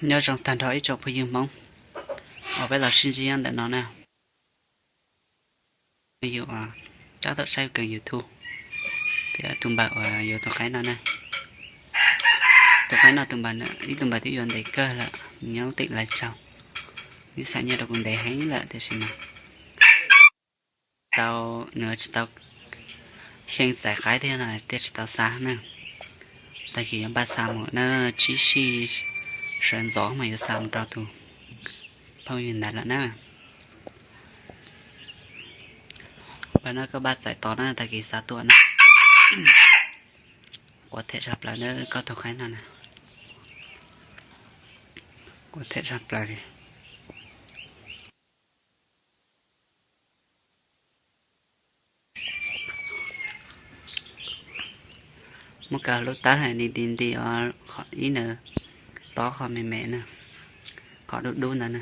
Nyob zoo tag nrho ib tsoom phooj ywg Hmoob uas peb los sib ntsib nyob ntawm no na. Yus tab tom saib kênh YouTube, thiab tus npawg uas yuav tus qaib no na. Tus qaib no tus npawg, ib tus npawg twb yuav ntev kawg lawm, nyob lub teem Lais Tsaus, nws xa nyiaj rau kuv ntev heev lawm tiam sis mas tau, nws tsis tau xyeej xaiv qaib thiab no thiaj tsis tau xa na. Tag kis yuav npaj xa mus na, tsib sij sawv ntxov mas yuav xa mus rau tus phooj ywg ntawd lawm na. Npawg no koj npaj txais tos na, tag kis xa tuaj na. Quav them tshaj plaws na koj tus qaib no na. Quav them tshaj plaws li. Muab kaw lub tawb ni nti nti os, ib nws tob qhov me me na, qhov dub dub ntawd na.